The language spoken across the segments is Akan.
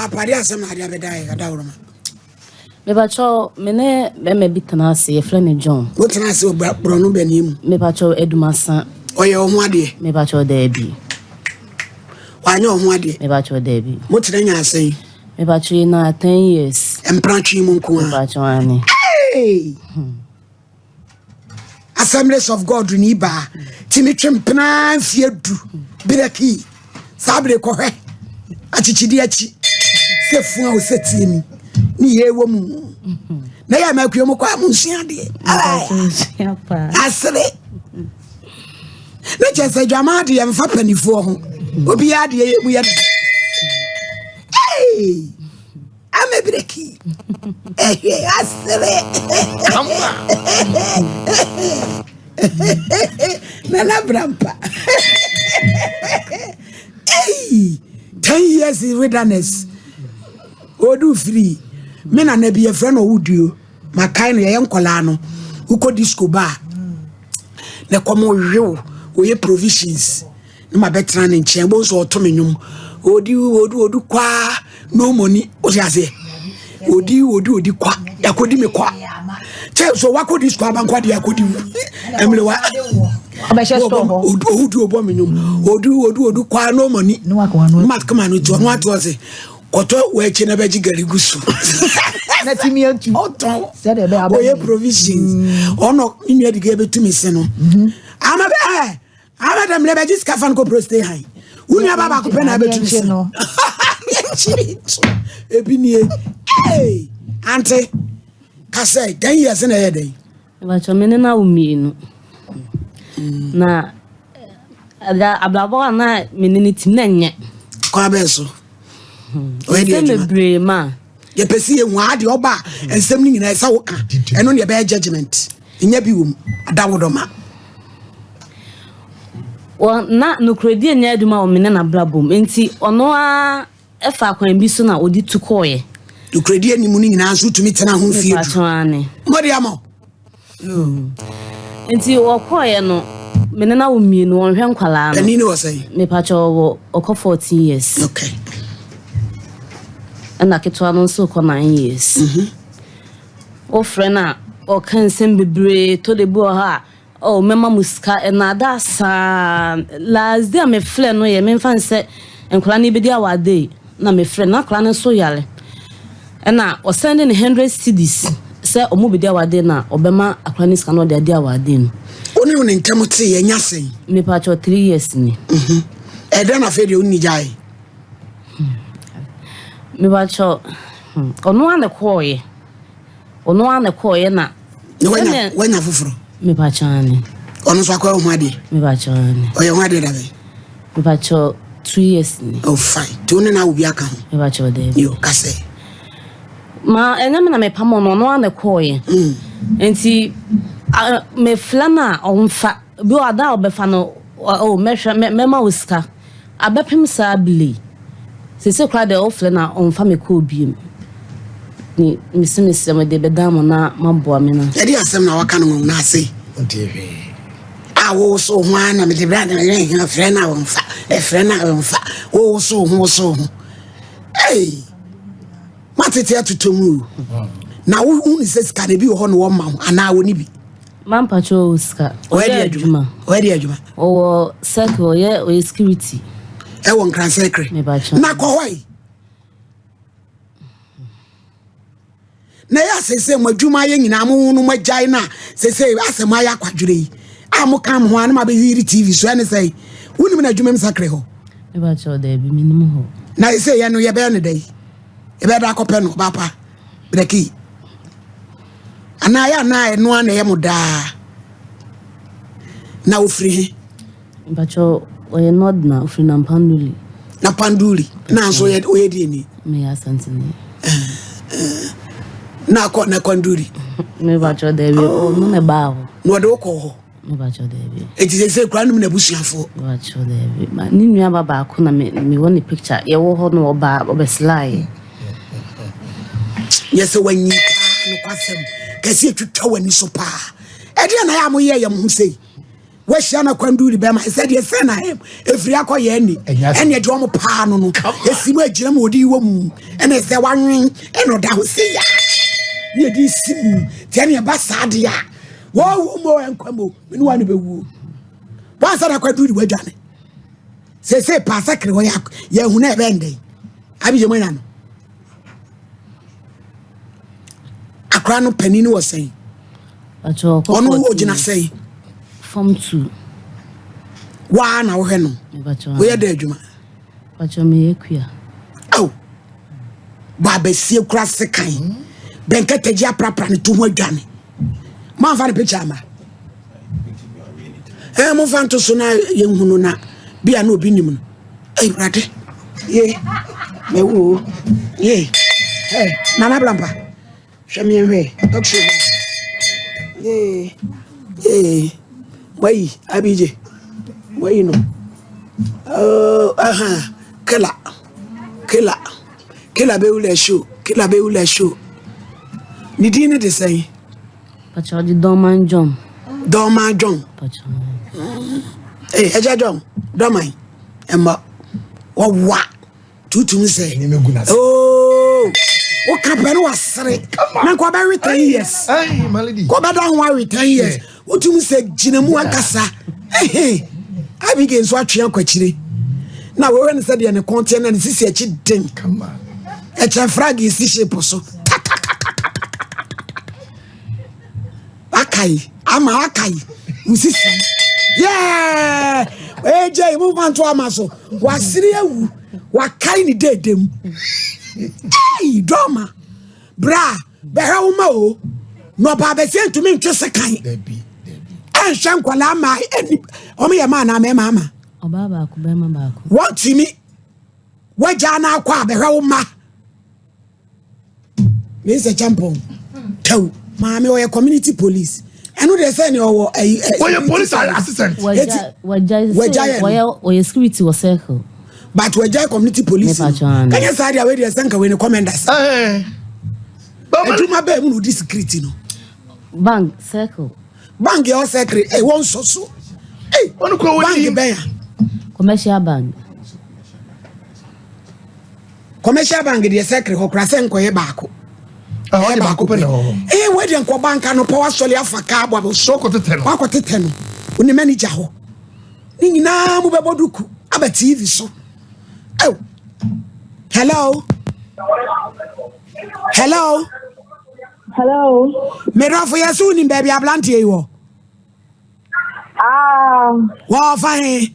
Ɔbaapa de asɛm na ade abɛda yɛ adaworoma. Mepakyɛw, me ne bɛrima bi tena ase, yɛfrɛ no John. Wotena ase wɔ borɔno bɛn mu? Mepakyɛw, Adumasa. Ɔyɛ wo ho adeɛ? Mepakyɛw, daabi. Wanyɛ wo ho adeɛ? Mepakyɛw, daabi. Motena nya asɛn? Mepakyɛw, yɛ na 10 years. Mpratwe mu nko a? Mepakyɛw, ane. Hey! Assemblies of God ni baa tumi twe mpena mfeɛ du berɛ kii saa bere kɔhwɛ akyekyedi akyi sɛ fua o sɛ tie ni ne yɛ wɔ mu na yɛ amakua mu kɔ a monsua adeɛ asere ne kyɛ sɛ dwama adeɛ mfa panifoɔ ho obiara adeɛ yɛ mu yɛ hey! Ame breki. Ɛhwɛ asere. Kama. Nana Brampa. Hey, 10 years in wilderness. Odu free. Me nana bi yɛfrɛ no owuduo. Makae no yɛyɛ nkɔlaa no. Wokɔ disco bar. Na kɔm wew. Wɔyɛ provisions. Na ma bɛtena ne nkyɛn. Bo nso ɔto me nnwom. Odi odi odi kwaa no money. Wote aseɛ? Odi odi odi kwa. Yakɔdi me kwa. Kyɛ so wakɔ disco aba nkwa deɛ akɔdi wu. Ɛmere wa. Ɔbɛhyɛ store hɔ. Owudu obɔ me nnwom. Odi odi odi kwaa no money. Ne wakɔ wano. Ma kama no ti ɔno ato ɔse kɔtɔ wɔakyi na bɛgye gari gu so. Na timi atu. Ɔtɔn. Sɛdeɛ ɛbɛyɛ abɛn. Ɔyɛ provisions. Ɔno ne nua diga bɛtumi se no. Ama bɛ ɛ ama dɛm lɛ bɛgye sika fa no kɔ prostate han. Wo nua ba baako pɛ na abɛtumi se. No. Ebi nie. Hey, ante kasɛ 10 years na ɛyɛ dɛn. Mepakyɛw, me ne no awo mmienu. Na ɛda abrabɔ a na me ne ne tim na nyɛ. Kwan bɛn so? Ɔyɛ deɛ Nsɛm adwuma. bebree ma. Yɛpɛ sɛ yɛhu adeɛ ɔba a nsɛm no nyinaa ɛsɛ woka ɛno ne ɛbɛyɛ judgment ɛnya bi wɔ mu adawodɔma. Wɔ na nokorɛdie nyɛ adwuma wɔ me ne n'abrabɔ mu nti ɔno ara ɛfa kwan bi so na ɔde tu kɔɔeɛ. Nokorɛdi anim no nyinaa nso wotumi tena ho mfie 10. Mepakyɛw, ane. Mmɔde ama wo. Nti wɔkɔɔeɛ no, me ne no awo mmienu, ɔnhwɛ nkwalaa no. Pani ne wɔ sɛn? Mepakyɛw, wɔ ɔkɔ 14 years. Ɛna ketewa no nso kɔ 9 years. Wofrɛ no a ɔka nsɛm bebree tɔ de bi wɔ hɔ a oh, mɛma mo sika ɛnaada saa. Last day a mefrɛ no yɛ memfa n sɛ nkwadaa no bɛdi awade na mefrɛ no na akwadaa no nso yare ɛna ɔsɛnde ne 100 cedis sɛ ɔmo bɛdi awade na ɔbɛma akwadaa no sika na ɔde adi awade no. Wo ne wo ne ntam te yɛnya sɛn? Mepakyɛw, 3 years ni. Ɛdɛn na afei deɛ wonni gyae? Mepakyɛw, ɔno ara na kɔɔyɛ, ɔno ara na kɔɔyɛ na Na wanya sɛnea- wanya foforɔ? Mepakyɛw, ane. Ɔno nso akɔyɛ wo ho adeɛ? Mepakyɛw, ane. Ɔyɛ ho adeɛ dabɛ? Mepakyɛw, 2 years ni. Oh, fine, nti wo ne no awo bi aka ho? Mepakyɛw, daabi. Yo, kasɛ. Ma ɛnyɛ me na mepam ɔno, ɔno ara na kɔɔyɛ. Nti mefrɛ no a ɔmfa bi wɔ ada a ɔbɛfa no ɔ mɛhwɛ mɛma wo sika abɛpem saa bile sese koraa deɛ ɔfrɛ no a ɔmfa me kɔɔ biem ni mesi mesrɛ mede bɛdan mo na maboa me no. Ɛde asɛm na waka no wɔn na ase Nti hwee. A wowo ho a na mede bra na mede frɛ no a wɔmfa ɛfrɛ no a wɔmfa wowo so ho wo so ho. Ei, matete atotɔ mu o na wohu ne sɛ sika no bi wɔ hɔ na wɔma ho anaa wɔne bi? Mampakyɛ, ɔwɔ sika. Ɔyɛ de adwuma, ɔyɛ de adwuma. Ɔwɔ circle, ɔyɛ security. Ɛwɔ nkransɛkere? Mepakyɛw. Na kɔ hɔ yi na ɛyɛ asese mo adwuma yɛ nyinaa mo no mo agyae no a sese asɛ mo ayɛ akwadwerɛ yi a mo ka mo ho a na mo abɛyiri TV so ɛne sɛ wonim no adwuma mu sakre hɔ? Mepakyɛw, daabi, menim hɔ. Na sɛ yɛ no yɛbɛyɛ no dɛ yɛbɛyɛ da akɔpɛ no ɔbaapa brɛki anaa yɛ anaa ɛno a na ɛyɛ mo daa na ofiri he? Mepakyɛw, ɔyɛ nɔdna, ofiri Nampanduli. Na panduli na nso ɔyɛ ɔyɛ deɛ ni? Meyɛ Asantene. Na akɔ na kwanduri? Mepakyɛw, daabi, ɔno na ɛbaa hɔ. Na ɔde wokɔ hɔ? Mepakyɛw, daabi. Eti sɛ sɛ kura nom na abusuafoɔ? Mepakyɛw, daabi. Ne nua ba baako na mewɔ ne picture yɛwɔ hɔ no ɔbaa ɔbɛselaeɛ. Yɛ sɛ wanyi paa nokwasɛm kɛse atwitwa w'ani so paa. Ɛdeɛ na yɛ a moyɛ yɛ mo ho sei? Wahyia no akwanduri bɛma sɛ deɛ sɛ na ɛfiri akɔ yɛ ani ɛne ɛde ɔmo paa no no ɛsi mu agyina mu ɔde wɔ mu ɛne sɛ wanwen ɛna ɔda ho sɛ ya ne ɛde si mu nti ɛne ɛba saa deɛ a wɔwu mu ɛnkwa mu mene wa ne bɛwuo wansa na akwaduri wadwane sese paasa kere hɔ yɛhu na ɛbɛn dɛn abigye mu anya no akora no panin wɔ sɛn ɔno ɔgyina sɛn form 2 waa na wohwɛ no woyɛ dɛ adwuma aw baabasie kura sekan bɛnkɛtɛgye aprapra ne to ho adwane moamfa ne picture ama ɛɛ momfa nto so na yɛnhunu na bia na obi nim no awurade ye mɛwo ye ɛ nana blampa hwɛ meɛhwɛ talk show ye ye moayi abigye moayi no oh, aha kela kela kela bɛwula show kela bɛwula show ne din ne de sɛn Pacho ɔde Dɔman John. Dɔman John. Pacho. Ee ɛgya John Dɔman ɛmɔ wɔwa tutum sɛ. Ooo woka pɛ no wasere na nka ɔbɛwe 10 years kɔbɛda ho awe 10 years wotum sɛ gyina mu ankasa ehe Abigail nso atwe akɔ akyire na wɔhwɛ no sɛdeɛ ne kɔn teɛ na ne sisi akyi den ɛkyɛn frag esi shape so akae ama akae wosisi yɛɛ ɛgya yi mo fa nto ama so wasere awu wakae ne deedem ɛyi dɔɔma bra bɛhwɛ wo ma o na ɔbaa bɛsɛ ntumi ntwe sekan ɛnhwɛ nkwadaa ma ɛni wɔn yɛ maa na mɛma ama Ɔbaa baako bɛrima baako. Wɔntumi wagya no akɔ a bɛhwɛ wo ma mensɛ champɔn taw maame ɔyɛ community police ɛno deɛ sɛ ne ɔwɔ ɛyi Wɔyɛ police assistant. Wagya wagya Wagya yɛ no. Wɔyɛ ɔyɛ security wɔ circle. But wagya community police no Mepa kyɛw, kanyɛ saa deɛ wei deɛ sɛ nka wei ne commanders adwuma bɛɛ mu na ɔdi security no. Bank circle. Bank yɛ ɔsɛkere ɛ wɔn nsɔ so ɛ Ɔno kura wɔn bank nim. Bɛn a Commercial bank. Commercial bank deɛ sɛkere hɔ kora sɛ nkɔyɛ baako. Ɔde baako pɛ na ɛwɔ hɔ. Ee wei deɛ nkɔ bank anɔpɔ wasɔle afa kaa bɔ abɔ so. Wakɔ tetɛ no. Wakɔ tetɛ no onim manager hɔ ne nyinaa mo bɛbɔ duku aba TV so. Oh, hello, hello. Hello. Medɔfo yɛ so wonim baabi aberanteɛ yi wɔ? Ah, wɔɔfa he?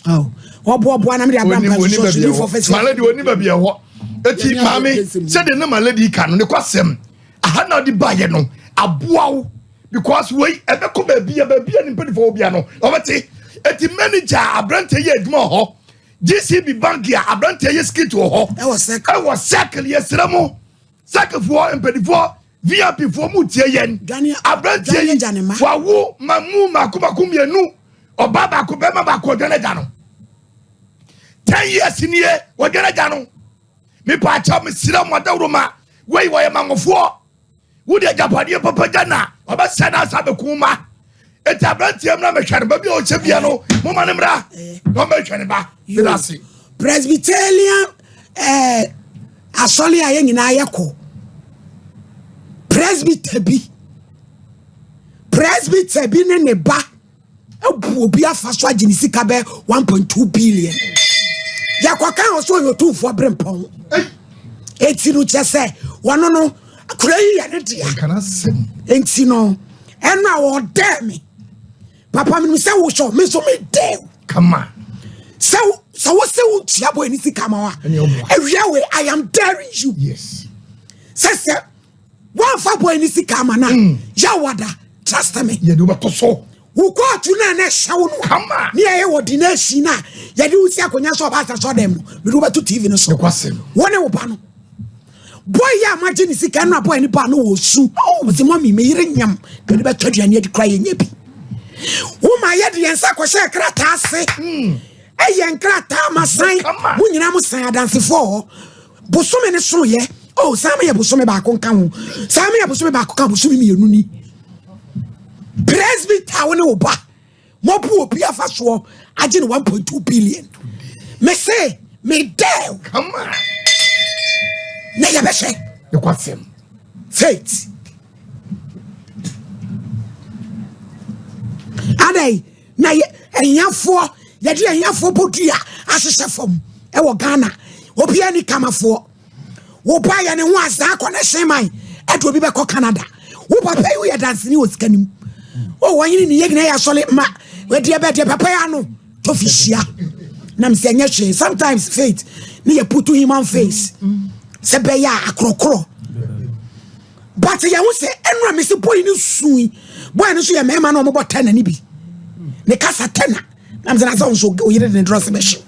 Oh, wɔboaboa na mede Onim abrampa onim so baabi so ɛwɔ fɔ fɛsɛ. Malady onim baabi ɛwɔ eti Yɛne maame abɛpɛ nsɛm. Sɛdeɛ ne malady ka no ne kwasɛm aha na ɔde baayɛ no aboa wo because wei ɛbɛkɔ baabi a baabi a ne mpanyinfoɔ wɔ bia no ɔbɛte. Eti manager a aberanteɛ yɛ adwuma wɔ hɔ, GCB bank a aberanteɛ yɛ skit wɔ hɔ. Ɛwɔ sɛ ɛwɔ circle. Yɛsrɛ mo, circle foɔ mpanyinfoɔ, VIP foɔ mu tie yɛn. Aberanteɛ Dwane yi agya ne ma. wawo ma mu mako mako mmienu, ɔbaa baako, bɛrima baako. Ɔdwane agya no 10 years nie. Wɔdwane agya no. Mipa akyɛw, mesrɛ mo adaworo ma wei wɔyɛ mangofoɔ wode agyapadeɛ papa gya na ɔbɛsɛ no asa bɛku ma. Eti aberanteɛ mmra mɛhwɛ no baabi a ɔhyɛ bia no. Moma ne mmra na ɔmɛhwɛ ne ba. Meda ase. Presbyterian asɔre a yɛn nyinaa yɛkɔ, presbyter bi, presbyter bi ne ne ba abu obi afa so agye ne sika bɛ 1.2 billion. Yɛkɔka wɔ so ɔyɛ otumfoɔ bere mpɔn. Eti no kyɛ sɛ wɔno no kura yi yɛ ne dea. Nkana sɛm. Enti no ɛno a wɔdɛɛ me papa menim sɛ wohyɛ me nso medɛw Kama. Sɛ wo sɛ wotua bɔ ɛne sika ma wa Ɛne ɔboa. Awia wei, I am daring you sɛ woamfa bɔ ɛne sika ama no a yɛwada, trust me. Yɛde wobɛtɔ so. Wo kɔɔto no a na ɛhyɛ wo no a Kama. ne yɛyɛ wɔ dinasi no a yɛde wo si akonnwa sɛ ɔba asɛ sɔ dɛm no mede wobɛto TV no so. Nokwasɛm. Wo ne wo ba no boy yi a magye ne sika no a boy ne ba no wɔ su ɔsɛ mummy meyere nyam de bɛtɔ aduane adi kora yɛnyɛ bi. Woma yɛde yɛn nsa kɔhyɛ krataa ase ɛyɛ nkrataa ma san. Kama. Mo nyinaa mo san adansefoɔ hɔ bosome ne soyɛ o san meyɛ bosome baako nka ho, san meyɛ bosome baako ka bosome mmienu ni. Presbyter wo ne wo ba mobu obi afa soɔ agye ne 1.2 billion. Me se me dare. Come on. Na yɛbɛhyɛ. Nokwasɛm. Faith. Adɛn na yɛ ahiafoɔ yɛde ahiafoɔ bɔ dua ahyehyɛ fam ɛwɔ Ghana obiara ni kamafoɔ wo ba yɛ ne ho azaa connection man ɛde obi bɛkɔ Canada wo papa yi woyɛ danseni wɔ sika nim o wɔn nyini ne yɛ nyinaa yɛ asɔle ma wɔdeɛ bɛ deɛ papa yi ano tofi hyia nam sɛ nyɛ hwee sometimes faith ne yɛ put human face sɛ bɛyɛ a akorɔkorɔ but yɛn ho sɛ ɛnura mi si boy no sun boy no nso yɛ mmarima na wɔbɔ tɛna ne bi ne kasa tɛna nam sɛ na sɛ nso oyere de ne drɔs bɛhyew.